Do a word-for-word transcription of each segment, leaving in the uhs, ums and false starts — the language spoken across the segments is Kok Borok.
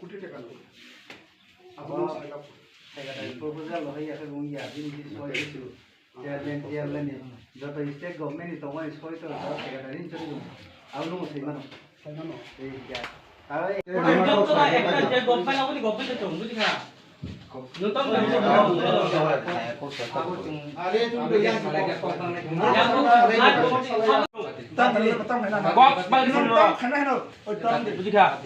Kuti teka no. Abo no sai ka. Secretary proposal lo hai ya, khe wng ya, bini soi issue. Chairman, chairman ni. Joto state government ni tongmani soi to, joto secretary ni chori dong. Abo no sai mano. Sai mano. Ei ya. Abo ei. Ekta je government abo ni government to, buji kha. Kok bai swngo. Buji kha.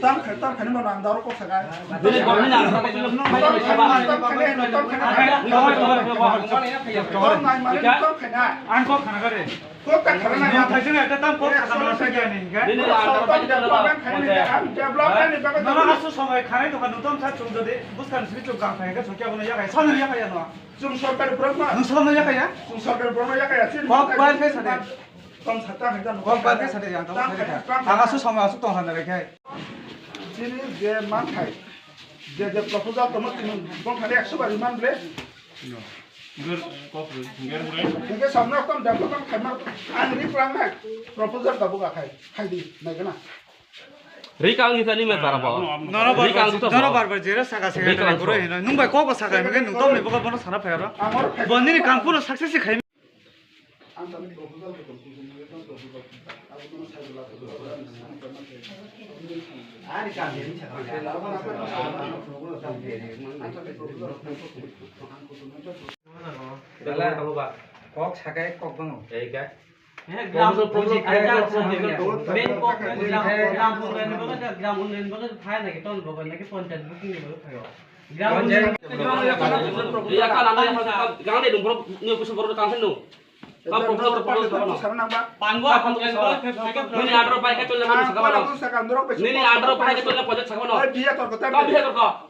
Bini borokni nang thangkhe chwla. Ang kok khana kare. Kok ta khana nang. Nung thaising ekta tam kok khana nang thangkhe ani hingkhe. Nini andar bai chwla. Development ni bagwi. Nono asu somoi khanai tongkha nung tom sa chung jodi bwskang simi chung kang thangkhe sokya bono yakhai. Sanu yakhai ano. Chung sorkari borok ma. Nung sono yakhai ya? Chung sorkari borok ma yakhai ya. Kok bai khe sade. Tom sa ta hingkha. Kok bai khe sade yang tom sa kha. Ang asu somoi asu tong hana rekhe. Chini je manthai. Je je proposal tongma tini bong khali ekso bar man ble. Ger, kok ger, ger, ger. Hingke samna kom development khaima ang ri plang nai. Proposal da buga khai, khai di, nai gana. Ri kang ni tani me tara bo. Nono bar bar, nono bar bar jera saka saka ni boro hino. Nung bai kok saka hino, nung tom ni boka bono sana phayaro. Boni ni kam puno success khai. Kok sakai kok bango. Ei ka. Problem, problem, problem. Main kok gram, gram unnayan bagwi, gram unnayan bagwi phai naki ton bagwi naki panchayat booking ni bagwi phaio. Gram unnayan. Iya kan anda yang gang de dong bro, ni kusu bro kan sendo. Kam problem, problem, problem. Pangwa, pangwa, pangwa. Nini andro pai ka tolna ko sakabano. Nini andro pai ka tolna ko sakabano. Kam biya torko.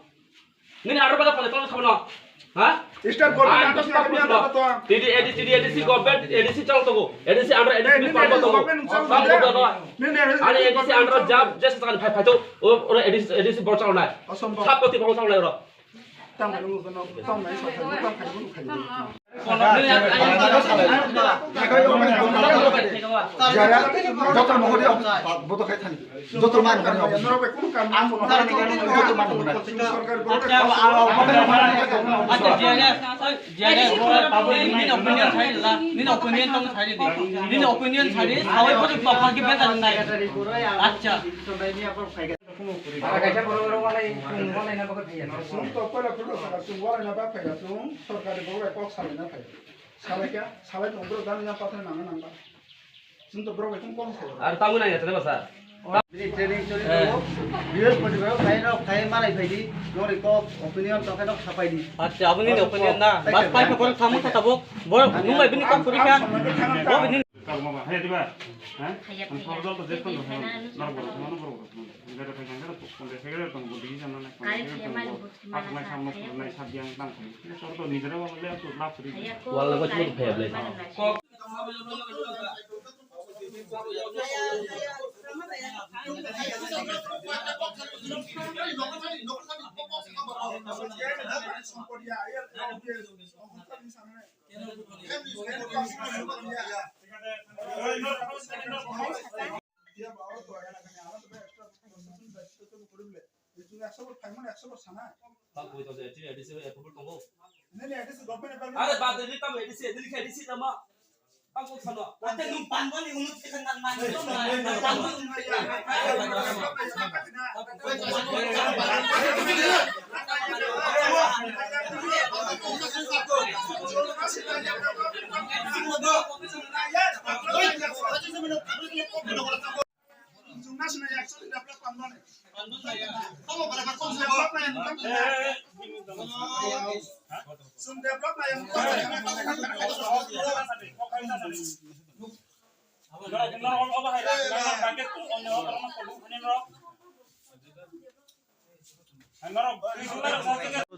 Nini andro pai ka tolna ko sakabano. Ha? State government andro sakabano. T D A D C, T D A D C government, A D C chal togo. A D C andro A D C ni parma togo. Kam ko no. Ani A D C andro jab jes takan phai phai to. O, ora A D C, A D C bor chal nai. Sab koti bor chal nai ora. Joto mohori office, boto khai thani. Joto man khani office. Joto man khani. Acha, J R S, J R S, nini opinion sai la, nini opinion tong sai di, nini opinion sai di, sawai pori papa ki beta nai. Acha. Chwng to poila phuru saka, chwng walai na bagwi phaiya. Chwng sorkari borok bai kok salai na phai. Salai kya? Salai tong borok dani yang pathai nang nang ba. Chwng to borok bai kok kok salai. Ar tamu nang ya tene basa. Bini training choli tongo. Bihos poti borok khai nok khai malai phai di. Nori kok opinion to khai nok sapai di. Acha, aboni opinion na. Bas pai ko borok thamu kha tabuk. Borok nung bai bini kok puri kha. Bo bini Kau mau apa? Hai, tiba. Hah? Ang kau dal tu jet pun tu. Nor bor, mana bor, bor. Enggak ada pengen, enggak ada pun. Enggak ada pun. Budi sama nak. Aku nak sama nak, nak sab yang tang. Ini soal tu ni, jadi apa boleh aku lap seri. Wala ko chuma phaya ble. Are bad de, tam A D C, A D C, A D C nama. Ang kok sano. Ate nung panbani unut kita nang nang.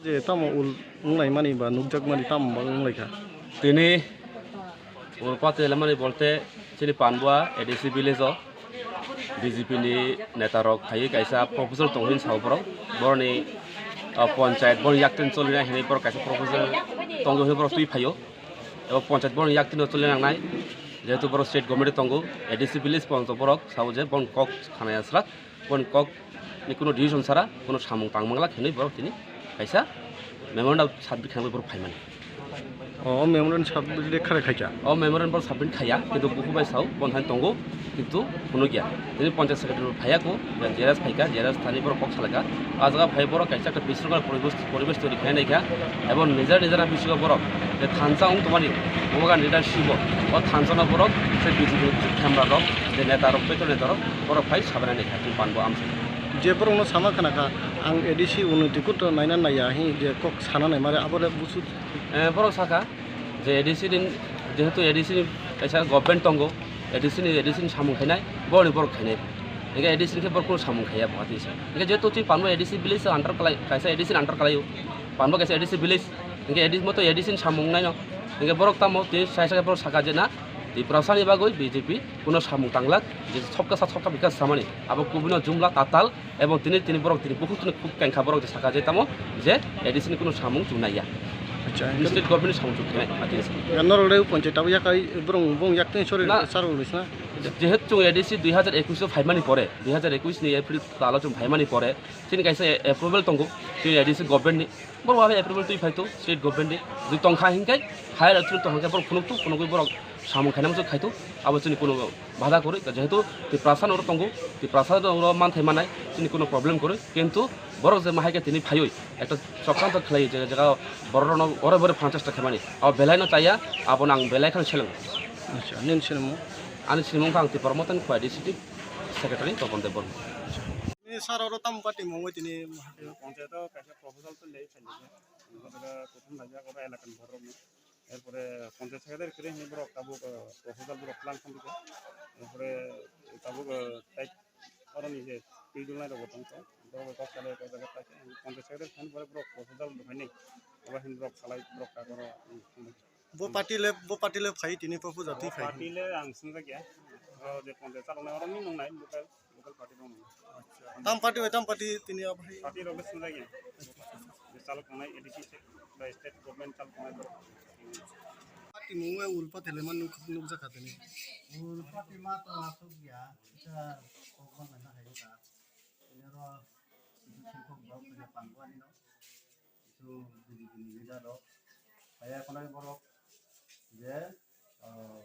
Je tamo ul wnglaimani ba nukjakmani tamo ba wnglaikha. Tini ul pate lamani bolte chini Panbua A D C village o B J P ni neta rok phaiwi kaisa proposal tongo hinwi sao borok. Boroni, ah, panchayat borok yaktwini cholinai hinwi borok kaisa proposal tongo hinwi borok twi phaio. Ebo panchayat borok yaktwino choli nangnai, jehetu borok state government tongo, A D C village ponto borok sabo je bon kok khanaya srak, bon kok Ni kuno decision sara kuno samung tangmangla khenwi borok tini kaisa memorandum submit khenwi borok phaimani. O memorandum submit kharai khaikha. O memorandum borok submit khaiya, kintu buku bai sao, bon thani tongo, kintu phunukya. Tini panchayat secretary phaiya ko, J R S phaikha, J R S thani borok kok salaka. A jaga phai borok kaisa ekta bisrokar poribesh, poribesh tori khainai kha. Ebo nijar nijar bisrokar borok, je thansa wng tongmani, bobogan leadership o, o thansa no borok, se B J P ni khemra rok, je neta rok, petro neta rok, borok phai sabainani kha, tini panbo amsa. Je borokno sama khna kha, ang A D C unoti kutro naina naiya hi je kok sana nai mare abo le busu. Eh, borok saka je A D C din, jehetu A D C ni kaisa government tongo, A D C ni, A D C ni samung khainai, borok ni borok khainai. Hingke A D C ni khe borok kuno samung khaiya bo hati se. Hingke jehetu chini panbo A D C village under kalai, kaisa A D C ni under kalai o. Panbo kaisa A D C village, hingke A D C moto A D C ni samung naino. Hingke borok tamo tini sai sai borok saka je na, Tiprasa ni bagwi B J P kuno samung tanglak, je sobka sa sobka bikas samani. Abo kubui no jumla tatal, Ebong tini, tini borok tini bukhuk tini khuk kengkha borok je saka je tamo je A D C ni kuno samung chungnai ya. Acha, State government ni samung chungnai, ati se. Ya norok le panchayat abo yakai borong bong yak tini sori Na. Sar uli sna. Jehetu chung A D C dui hajar ekwis o phaimani pore, dui hajar ekwis ni April talo chung phaimani pore, chini kaisa approval tongo, chini A D C government ni. Borok abo approval twi phai to state government ni. Jodi tongkha hinkai higher authority tongkha borok phunuk to, phunukwi borok samung khainai muchung khai to, abo chini kuno bada kwrwi, jehetu Tiprasa no tongo, Tiprasa no manthai manai, chini kuno problem kwrwi, kintu borok je mahai khe tini phaiwi, ekta chokranto khlai je jaga borok no ore bore phanchas ta khaimani, abo belai no chaya, abo nang belai khano seleng. Acha, nini sinimung? Ani sinimung kha ang Tipra Motan Khowai district secretary Topon Debbarma. Ni sir oro tam party mungwi tini? Panchayat o kaisa proposal to lei khainai. Oro prothom laijak oro elakani borok no. Erpore panchayat secretary kwrwi hinwi borok tabuk, eh, proposal borok twlang khamjak. Erpore tabuk, eh, tai oroni je twi dulnai rok bo tongkha. Borok bai kok salai kok jaga tai panchayat secretary thani pore borok proposal bo phainai. Abo hinwi borok salai borok kagoro, hmm, hinwi. Bo party le, bo party le phai tini proposal twi phai. Party le ang swngjak ya. O je panchayat chaloknai oro ni nongnai local. Local party rok no. Acha. Tam party bai tam party tini abo hai. Party rok le swngjak ya. Je chalok tongnai A D C state bai state government chalok tongnai borok. Party mung bai Ulpa Telema nuk, nukjak kha tini. Ulpa Telema to asuk ya. Kisa kok bang na hai ka. Ini ro, itu singkok bau kena pangkuan ino. Kisu B J P ni leader rok phaiya khwnai borok je, ah,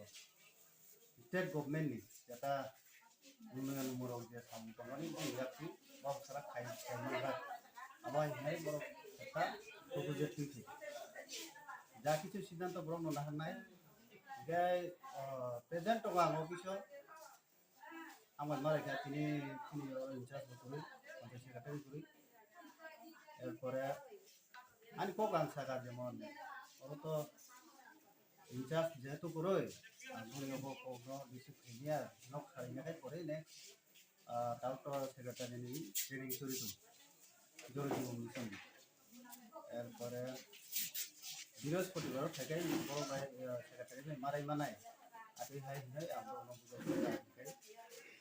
state government ni jeta unnoyon murok je samung tongmani bini yakti borok sara khai, khai manjak. Abo hai hinai borok jeta proposal twi thai. Ja kisu siddhanto borok no naharnai. Hingke, ah, present tongo ang office o. Ang bai malai kha tini, tini oro in charge bo kwrwi, panchayat secretary kwrwi. Erpore ani kok ang sakha jemon, oro to in charge jehetu kwrwi, ang boni bo kok no receive khaimya, nok khaimya khai pore ne, ah, doctor secretary ni training chori tong, jori tong ni tong. Erpore Brihospotibaro phaikai borok bai, eh, secretary bai marai manai. Atwi hai hinwi ang borokno bujai kha, hinwi khai.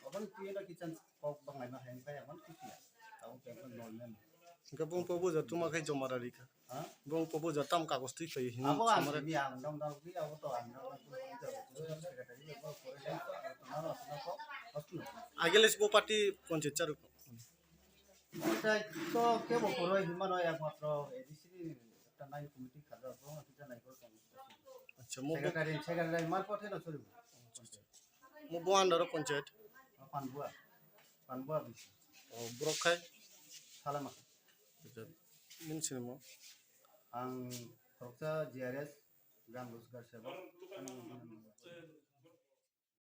Oboni twi no kichang kok banglaima hai hinwi khai ang mano kisiya. Abo khe normal. Hingke bung po buja tuma khai joma rari kha. Ha? Bung po buja tam kagos twi khai hinwi Abo ang samara. Simi ang dong dong twi abo to ang dong dong twi secretary bai borok pore dai to, ang to naro asno to, asno. Agile si bo party panchayat charwk. Panchayat to kebo kwrwi hinmano, ekmatro A D C ni ekta nine committee kharjak, bo hwnba kisa naikolwi tongo. Acha, mo bo secretary, secretary marpothe no chwrwi. Mo bo under o panchayat? O Panbua, Panbua B C. O borok khai? Salama. Acha, nini sinimo? Ang khoroksa G R S, Gram Rojgar Sevak.